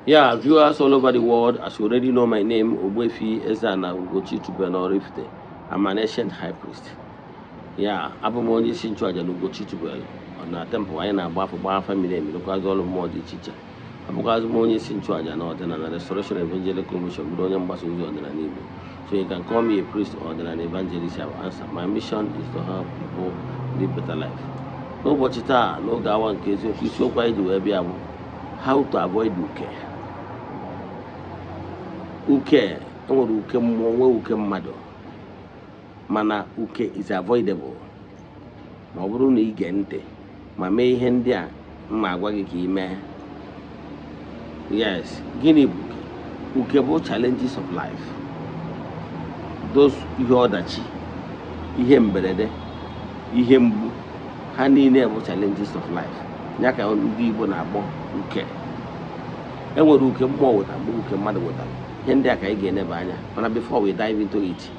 Yeah, viewers all over the world, as you already know my name, Ogbuefi Eze-Ana Ugochi Tubelu Oraifite. I'm an ancient high priest. Yeah, abụ m onye isi nchụaja na Ugochi Tubelu na temple. Anyị na-agba afọ, gba afa miri emi, rụkwazị ọrụ mmụọ dị iche iche. Abụkwazị m onye isi nchụaja na Ọdịnala Restoration Evangelical Mission, bụrụ onye mgbasa ozi ọdịnala Igbo. So you can call me a priest or an evangelist, I will answer. My mission is to help people live better life. N'ụbọchị taa, n'oge awa nke eziokwu, isiokwu anyị ji wee bịa bụ how to avoid uke. Uke, enwere uke mmụọ, nwee uke mmadụ, mana uke is avoidable ma ọ bụrụ na ị gee ntị ma mee ihe ndị a m ma agwa gị ka ị mee. Yes, gịnị bụ uke? Uke bụ challenges of life, those ihe ọdachi, ihe mberede, ihe mgbu, ha niile bụ challenges of life. Ya ka ndị Igbo na-akpọ uke. Enwere uke mmụọ wetara, mgbe uke mmadụ wetara. Ihe ndị a ka anyị ga-eneba anya. Mana before we dive into it,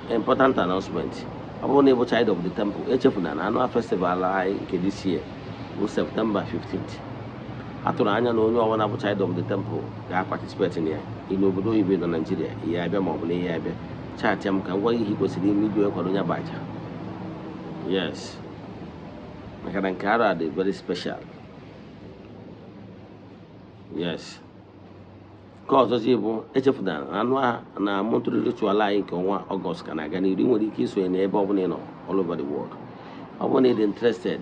important announcement: ọ bụrụ na ị bụ child of the temple, echefuna na annual festival anyị nke this year bụ September 15th. A tụrụ anya na onye ọbụla bụ child of the temple ga-participate na ya. Ị n'obodo oyibo, nọ Naijiria, ihe abịa ma ọ bụ na ihe abịa, chat m ka m gwa gị ihe ị kwesịrị ime iji wee kwado ya bụ aja. Yes, maka na nke arọ a dị very special. Yes, nke ọzọzi bụ, echefuna na anụ na monthly ritual anyị nke ọnwa Ọgọst ka na-aga n'iru. Ị nwere ike isonye n'ebe ọbụla ị nọ all over the world. Ọ bụrụ na ị dị interested,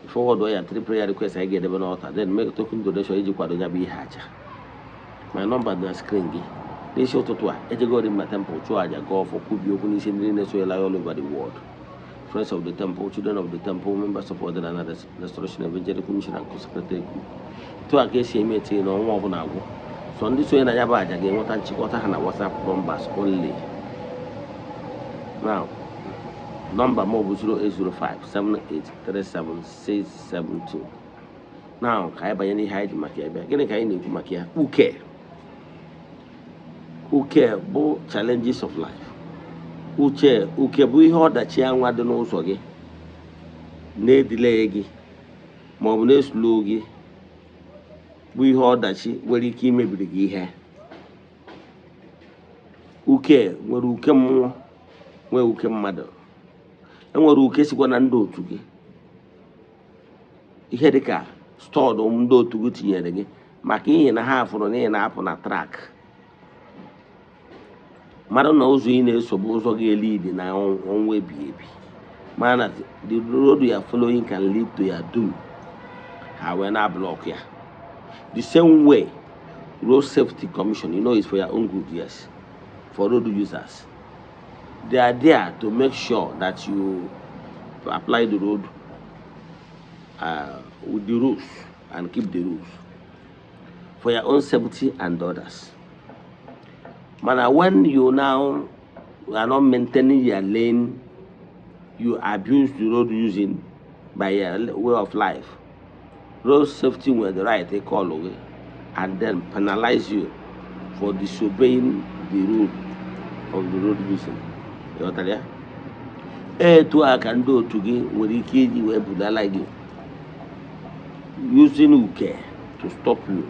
forward ya three prayer request anyị ga-edebe n'altar, then make token donation iji kwado ya bụ ihe aja. My number dị na screen gị. N'isi ụtụtụ a, ejegori m na temple chụọ aja, gaa ọfọ, kwubi okwu n'isi ndị na-esonyela all over the world, friends of the temple, children of the temple, members of Ọdịnala Restoration Evangelical Mission and Consecrated Group. Etu a ka esi eme etinye n'ọnwa ọbụla agwụ. So ndị sonye na ya bụ aja ga-enweta nchịkọta ha na WhatsApp numbers only. Now, nọmba m bụ 08057837672. Now, ka anyị banye n'ihe anyị ji maka ya bịa. Gịnị ka anyị na-ekwu maka ya? Uke. Uke bụ challenges of life. Uche, uke bụ ihe ọdachi anwa dị n'ụzọ gị na-edile gị ma ọ bụ na-esulu gị, bụ ihe ọdachi nwere ike imebiri gị ihe. Uke nwere uke mmụọ, nwee uke mmadụ. Enwere uke sikwa na ndị otu gị, ihe dịka stud ndị otu gị tinyere gị maka ihe na ha fụrụ na ị na-apụ na track mmadụ, na ụzọ ị na-eso bụ ụzọ ga-elead na ọnwụ ebighị ebi, mana the road you are following can lead to your doom. Ha wee na block ya. The same way Road Safety Commission, you know, is for your own good. Yes, for road users, they are there to make sure that you apply the road with the rules and keep the rules for your own safety and others. Mana when you now are not maintaining your lane, you abuse the road using by your way of life, road safety nwere the right to call gị and then penalize you for disobeying the rule of the road using. Ịghọtara ya? Etu a ka ndị otu gị nwere ike iji wee bulala gị using uke to stop you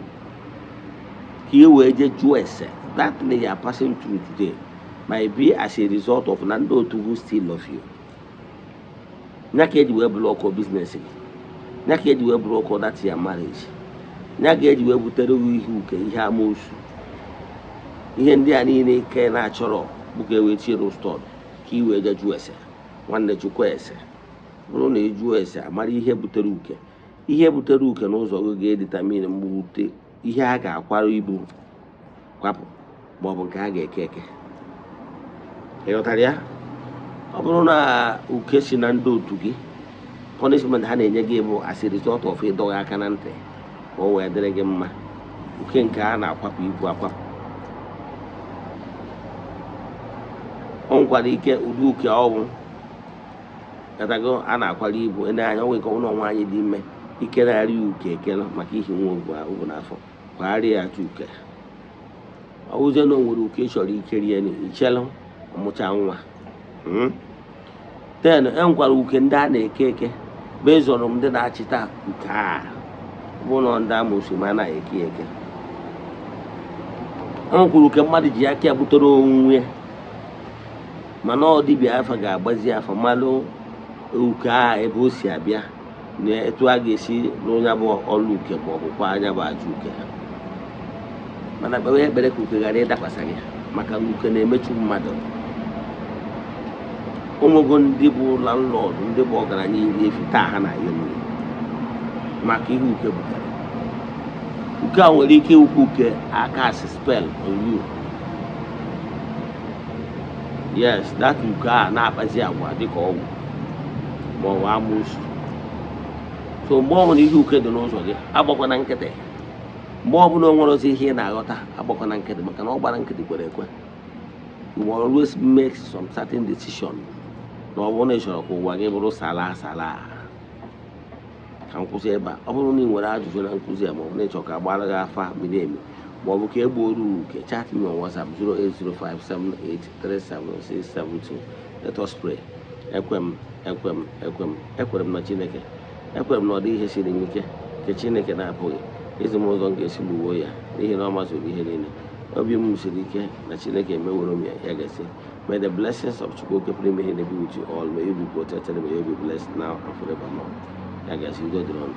ka ị wee jee jụọ ese. That thing you are passing through today might be as a result of na ndị otu gị still love you, ya ka eji wee block business gị, ya ka eji wee block that your marriage, ya ka eji wee butere gị ihe uke, ihe amoosu, ihe ndị a niile ike na-achọrọ bụ ka e wee tinyere stud ka ị wee jee jụọ ese. Nwanne, jụkwa ese. Bụrụ na ị jụọ ese, amara ihe butere uke. Ihe butere uke n'ụzọ gị ga-edetermine mgbute ihe a ga-akwara ibu kwapụ maọbụ nke a ga-eke eke. Ị ghọtara ya? Ọ bụrụ na uke si na ndị otu gị, punishment ha na-enye gị bụ as a result of ịdọghị aka na ntị ka o wee dịrị gị mma. Uke nke a na-akwapụ ibu akwapụ, o nwekwara ike ụdị uke ọnwụ katago a na-akwara ibu ene anya. Onwe nke ọnwụ na nwaanyị dị ime, ikeregharị ya uke ekele maka ihi nwa obu n'afọ, kwagharịa ya achọ uke. Ọ bụzie na o nwere uke ị chọrọ ikeri ya, ichelụ ọmụcha nwa. Then e nwekwara uke ndị a na-eke eke based on ndị na-achịta uke a, bụ na ndị amoosu ma anaghị eke ya eke. O nwekwuru uke mmadụ ji aka ya butere onwe ya, mana ọ dibịa afa ga-agbazi afa malụ uke a ebe o si abịa na etu a ga-esi n'onye bụ ọlụ uke ma ọ bụkwa anya bụ aja uke. Mana kpewe ekpere ka uke ghara ịdakwasa gị, maka na uke na-emechu mmadụ. Ụmụgo ndị bụ landlord, ndị bụ ọgaranya iri efi taa, ha na-ayọ nri maka ihe uke butere. Uke a nwere ike ịwụkwa uke aka as spell on you. Yes, that uke a na-akpazi agwa dịka ọgwụ ma ọ bụ amoosu. So mgbe ọbụla ihe uke dị n'ụzọ gị, agbakwana nkịtị. Mgbe ọbụla o nwere ozi ihe ị na-aghọta, agbakwana nkịtị, maka na ọ gbara nkịtị kwere ekwe. You will always make some certain decision na ọ bụrụ na ị chọrọ ka ụwa gị bụrụ sala sala. Ka m kwụsị ebe a. Ọ bụrụ na ị nwere ajụjụ na nkụzi a, ma ọ bụ na ị chọrọ ka agbara gị afa miri emi, ma ọ bụ ka e gbuoro uke, chat me on WhatsApp 08057837672. Let us pray. Ekwe m, ekwe m, ekwe m, ekwere m na Chineke. Ekwere m na ọ dị ihe siri m ike nke Chineke na-apụghị izi m ụzọ m ga-esi gbuo ya, n'ihi na ọ mazuru ihe niile. Obi m siri ike na Chineke emeworo m ya. Ya gasị. May the blessings of Chukwu Oke pụrụ ime ihe be with you all. May you be protected, may you be blessed now and forevermore. Ya gasị. Udo dịrị ọnụ.